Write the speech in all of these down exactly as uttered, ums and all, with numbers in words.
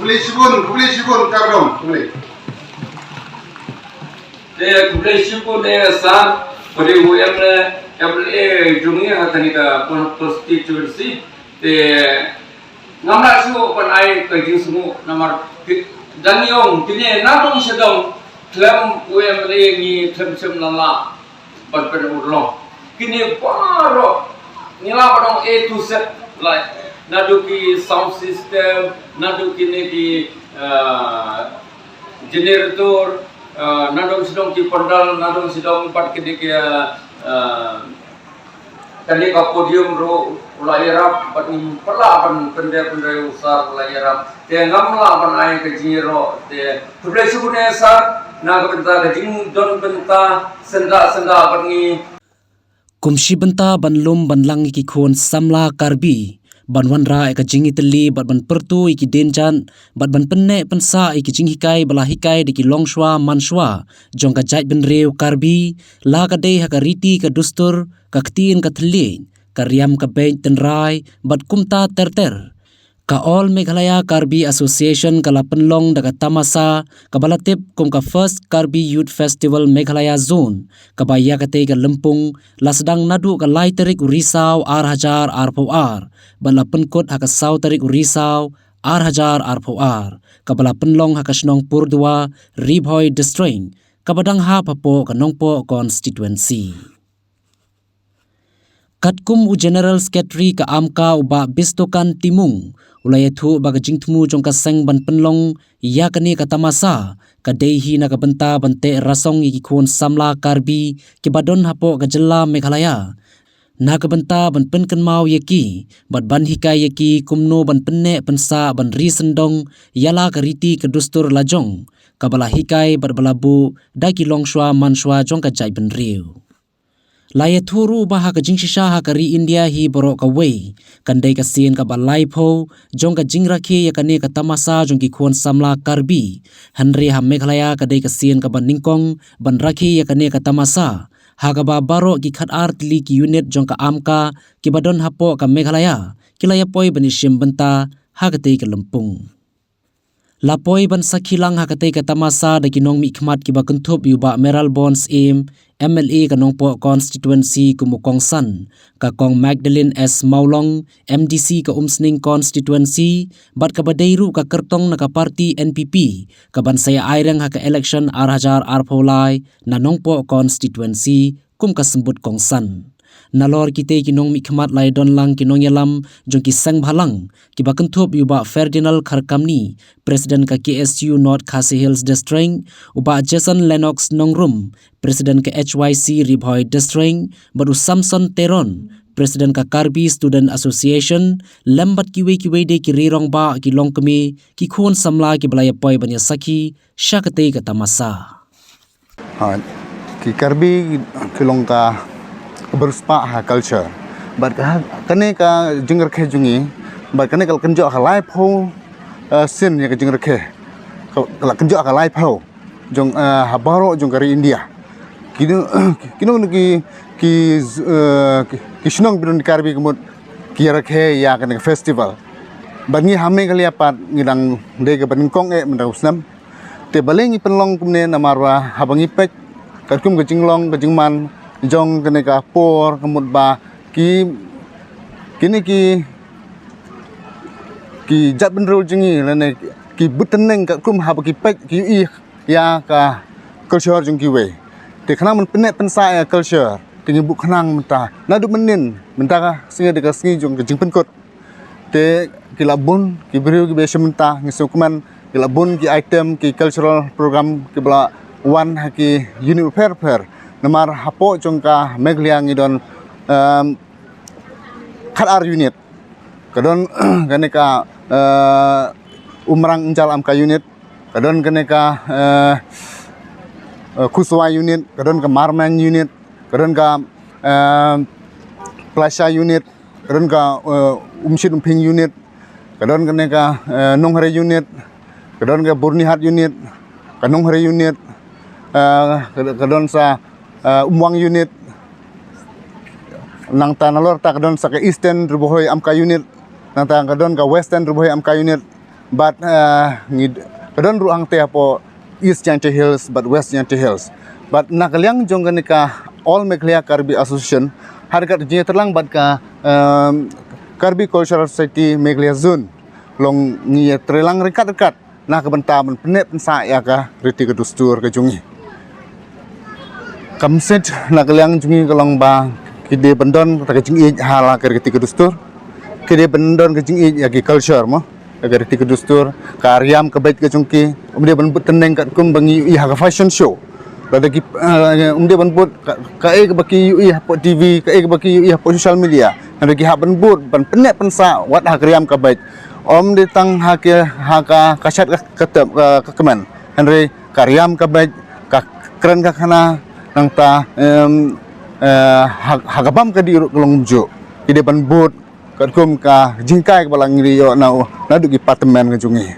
Khublei shibun, khublei shibun, khublei. Te khublei shibun, eh, sir, pyrshah u MLA, MLA jong ngi ha kane ka constituency. Te ngam lah shuh ban ai ka jingsngew namar ki, dang ïong kine na dong sha dong, khlem u MLA ngi khlem shem lala ban pynurlong. Kine baroh ngi lah ban ong A to Z, like, naduh ki sound system, naduh kine ki, ah, generator, ah, na dong sha dong ki pandal, na dong sha dong pat kine ki, ah, kane ka podium ruh u la ïarap, bad ngim pat lah ban pyndep pyndep u sir u la ïarap. Te ngam lah ban ai ka jingïaroh, te khublei shibun eh sir, na ka bynta ka jingdon bynta syndah syndah bad ngi. Kum shi bynta ban lum ban lang ïa ki khun samla Karbi ban wanrah ïa ka jingïatylli bad ban pyrto ïa ki dienjat bad ban pynneh pynsah ïa ki jinghikai ba la hikai da ki longshuwa manshuwa jong ka jaitbynriew Karbi, la ka dei ha ka riti ka dustur, ka ktien ka thylliej, ka riam ka beit tynrai bad kumta ter ter. Ka All Meghalaya Karbi Association ka la pynlong da ka tamasa kaba la tip kum ka First Karbi Youth Festival Meghalaya Zone, kaba ïa katei ka lympung la sdang naduh ka lai tarik u Risaw ar hajar arphew ar bad la pynkut ha ka saw tarik u Risaw ar hajar arphew ar, kaba la pynlong ha ka shnong Purdua, Ri Bhoi District, kaba dang hap hapoh ka Nongpoh Constituency. Katkum u General Secretary ka AMCA u Bah Bistokan Timung u la ïathuh ba ka jingthmu jong ka seng ban pynlong ïa kane ka tamasa ka dei hi na ka bynta ban teh rasong ïa ki khun samla Karbi kiba don hapoh ka jylla Meghalaya, na ka bynta ban pynkynmaw ïa ki bad ban hikai ïa ki kumno ban pynneh pynsah ban ri syndong ïa la ka riti ka dustur la jong kaba la hikai bad ba la buh da ki longshuwa manshuwa jong ka jaitbynriew. La ïathuh ruh ba ha ka jingshisha ha ka ri India hi baroh kawei kan dei ka sien kaba laiphew jong ka jingrakhe ïa kane ka tamasa jong ki khun samla Karbi, hynrei ha Meghalaya ka dei ka sien kaba nyngkong ban rakhe ïa kane ka tamasa, ha kaba baroh ki khatar tylli ki unit jong ka AMCA kiba don hapoh ka Meghalaya ki la ïapoi ban ïashim bynta ha katei ka lympung. La poi ban sakhi lang ha katei ka tamasa da ki nongmihkhmat kiba kynthup ïa u Bah Mayralborn Syiem, MLA ka Nongpoh Constituency kum u kongsan, ka Kong Magdalene S Mawlong, MDC ka Umsning Constituency, bad kaba dei ruh ka kyrtong na ka party NPP kaban sa ïa aireng ha ka election ar hajar arphew lai na Nongpoh Constituency kum ka symbud kongsan. Nalor kitei ki nongmihkhmat la ïadon lang ki nongïalam jong ki seng bhalang kiba kynthup ïa u Bah Ferdinand Kharkamni, President ka KSU North Khasi Hills District, u Bah Jason Lennox Nongrum, President ka HYC Ri Bhoi District, bad u Samson Teron, President ka Karbi Student Association, lem bad kiwei kiwei de ki rangbah, ki longkmie, ki khun samla kiba la ïapoi ban ïasakhi sha katei ka tamasa. Ha, ki Karbi ki long ka, ka bariewspah ha culture. Bad ka, kane ka jingrakhe jong ngi, bad kane ka la kynjoh ka laiphew, eh, sien ïa ka jingrakhe. Ka, ka la kynjoh ka laiphew jong, eh, ha baroh jong ka ri India. Kino, kino kino ki, ki, eh, ki, ki shnong ba don Karbi ka mut ki rakhe ïa kane ka festival. Bad ngi ha Meghalaya pat ngi dang dei kaba nyngkong eh mynta u snem. Te balei ngi pynlong kumne namar ba haba ngi peit katkum ka jinglong ka jingman jong kane ka por ka mut ba ki, kine ki, ki jaitbynriew jong ngi lane ki bud tneng katkum haba ki peit ki ïohi ïa ka culture jong kiwei. Te khnang ban pynneh pynsah ïa culture te ngi buh khnang mynta naduh mynnin, mynta ka sngi dei ka sngi jong ka jingpynkut. Te ki la bun ki briew kiba ïashim bynta, ngi sngewkmen ki la bun ki item, ki cultural program kiba la wan ha ki unit bapher bapher. Namar hapoh jong ka Meghalaya ngi don, em, khatar unit. Ka don kane ka, eh, Umrang Anjal AMCA unit, ka don kane ka, eh, eh, Khusawai unit, ka don ka Marmain unit, ka don ka, eh, Plasha unit, ka don ka, eh, Umshit Umphing unit, ka don kane ka, eh, Nonghre unit, ka don ka Byrnihat unit, ka Nonghre unit, eh, ka, ka don sa, eh, Umwang unit, nangta nalor ta ka don sa ka Eastern Ri Bhoi AMCA unit, nangta ka don ka Western Ri Bhoi AMCA unit, Bad, eh, ngi ka don ruh hangta hapoh East Jaintia Hills bad West Jaintia Hills. Bad na ka liang jong kane ka All Meghalaya Karbi Association, ha ryngkat jingïatreilang bad ka, em, Karbi Cultural Society Meghalaya Zone, long ngi ïatreilang ryngkat-ryngkat na ka bynta ban pynneh pynsah ïa ka riti ka dustur ka jong ngi. Ka message na ka liang jong ngi ka long ba ki dei ban don ka jingïeit ha la ka riti ka dustur. Ki dei ban don ka jingïeit ïa ki culture mo. Ïa ka riti ka dustur, ka riam ka beit ka jong ki, ym dei ban bud tneng katkum ba ngi ïohi ha ka fashion show. Lada ki, eh, ym dei ban bud ka, kaei kaba ki ïohi hapoh T V, kaei kaba ki ïohi hapoh social media. Hynrei ki hap ban bud, ban pynneh pynsah wat ha ka riam ka beit. Ym dei tang ha ka, ha ka, ka shat ka, ka tep, ka, ka kmen. Hynrei ka riam ka beit, ka kren ka khana, nangta, em, eh, ha, ha ka bam ka dih ruh ka long kumjuh. Ki dei ban bud katkum ka jinghikai kaba la ngi ïoh na u, naduh ki patmen ka jong ngi.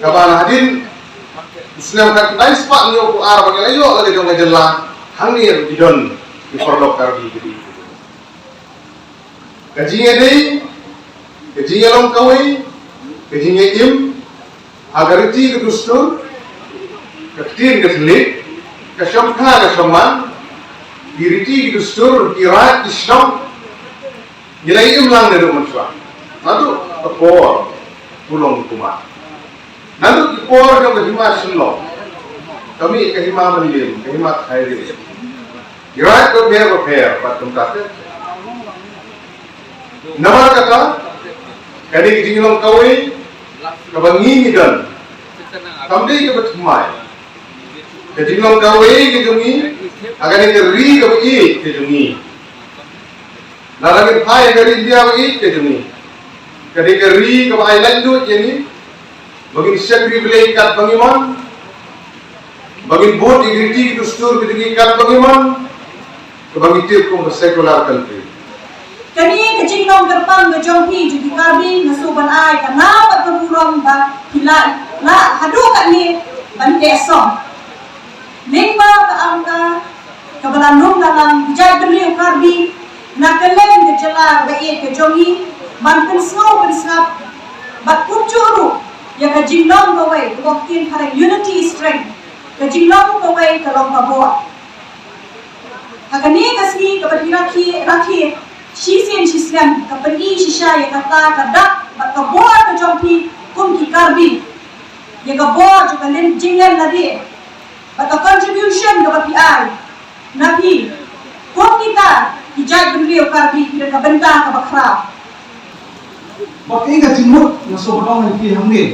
Kaba la hadien u snem khatkhyndai spah hynñiewphew ar ba ngi la ïoh la ka jong ka jylla, hangne ruh ki don ki paralok Karbi ki dei. Ka jingïadei, ka jingïalong kawei, ka jingïaim ha ka riti ka dustur, ka ktien ka thylliej, ka shongkha ka shongman, ki riti ki dustur, ki raid ki shnong, ngi la ïaim lang naduh mynshuwa. Naduh ka por u Longkumar. Naduh ki por jong ka hima Shillong, ka mih ka hima Mylliem, ka hima Khyrim. Ki raid bapher bapher pat kumta te. Namar kata, ka dei ka jinglong kawei kaba ngi ngi don. Kam dei kaba thymmai. Ka jinglong kawei ka jong ngi, ha ka dei ka ri kaba ïeit ka jong ngi. Lada ngi phai ka ri India ba ïeit ka jong ngi, ka dei ka ri kaba ai laitluid ïa ngi, ba ngin shakri Blei kat ba ngi mon, ba ngin bud ïa ki riti ki dustur ki jong ngi kat ba ngi mon, kaba ngi tip kum ka secular country. Kane ka jinglong kyrpang ka jong phi jong ki Karbi nga sngewbha ban ai ka nau bad ka burom ba phi lah, lah haduh katne ban teh song. Lyngba ka amka kaba la lum ka lang ki jaitbynriew Karbi na kylleng ka jylla kaba ïeit ka jong ngi ban pynsngew pynsngap bad kumjuh ruh ïa ka jinglong kawei, kaba ktien phareng unity is strength. Ka jinglong kawei ka long ka bor. Ha kane ka sngi kaba phi rakhe, rakhe shisien shisnem, ka pyni shisha ïa kata ka dak bad ka bor ka jong phi kum ki Karbi, ïa ka bor jong ka lin, jinglen lade bad ka contribution kaba phi ai. Na phi kum kita ki jaitbynriew Karbi, phi don ka bynta kaba khraw. Bad kaei ka jingmut nga sngewbha ban ong ïa phi hangne,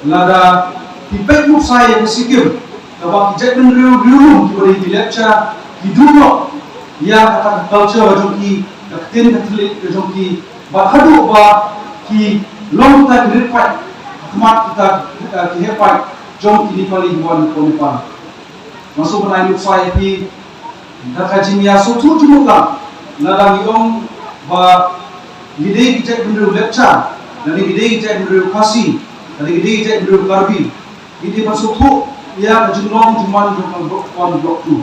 lada phi peit muksa ïa ka Sikkim, kaba ki jaitbynriew riewlum kiba dei ki Lepcha ki duh noh ïa kata ka culture ka jong ki, ka ktien ka thylliej ka jong ki, bad haduh ba ki long kita ki rit paid ha khmat kita, eh, ki heh paid jong ki Nepali kiba wan na Nepal. Nga sngewbha ban ai muksa ïa phi da ka jingïasngewthuh jingmut lang, lada ngi ong ba ngi dei ki jaitbynriew Lepcha, lada ngi dei ki jaitbynriew Khasi, lada ngi dei ki jaitbynriew Karbi, ngi dei ban sngewthuh ïa ka jinglong jingman jong ka Block One Block Two.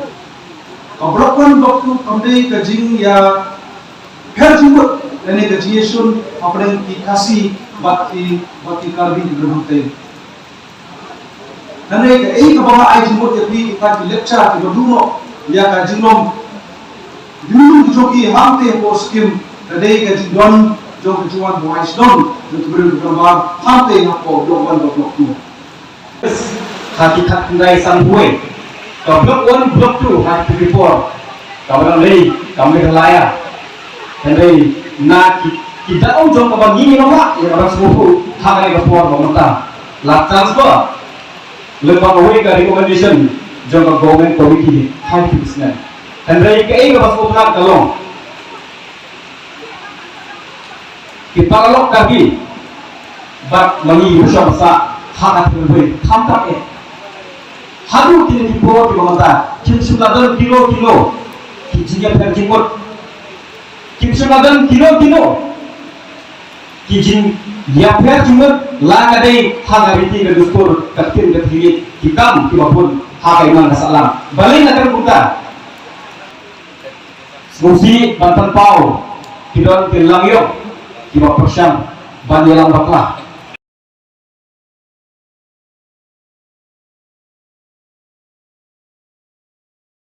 Ka Block One Block Two kam dei ka jingïapher jingmut lane ka jingïashun hapdeng ki Khasi bad ki, bad ki Karbi ki don hangtei. Hynrei kaei kaba nga ai jingmut ïa phi kita ki Lepcha kiba duh noh ïa ka jinglong jingim jong ki hangtei hapoh Sikkim, ka dei ka jingdon jong ka jingwan buhai shnong jong ki briew ki gambar hangtei hapoh Block One bad Block Two. Ha ki khatkhyndai sanphew wei, ka Block One, Block Two ha ki por kaba dang dei ka Meghalaya. Hynrei na ki, ki daw jong kaba ngi ngi nonglak ïa kaba sngewthuh ha kane ka por ba mynta la transfer lyngba kawei ka recommendation jong ka government committee ha ki business. Hynrei kaei kaba sngewtynnat ka long, ki paralok Karbi bad ma ngi ruh sha basa ha ka thylliej khamtam eh. Haduh kine ki por kiba mynta kim shym la don kino kino ki jingïapher jingmut. Kim shym la don kino kino ki jingïapher jingmut, la ka dei ha ka riti ka dustur, ka ktien ka thylliej, ki kam kiba bun ha ka imlang ka sahlang. Balei nga kren kumta? Sngewsih ban pynpaw, ki don ki langïong kiba pyrshang ban ïalam bakla.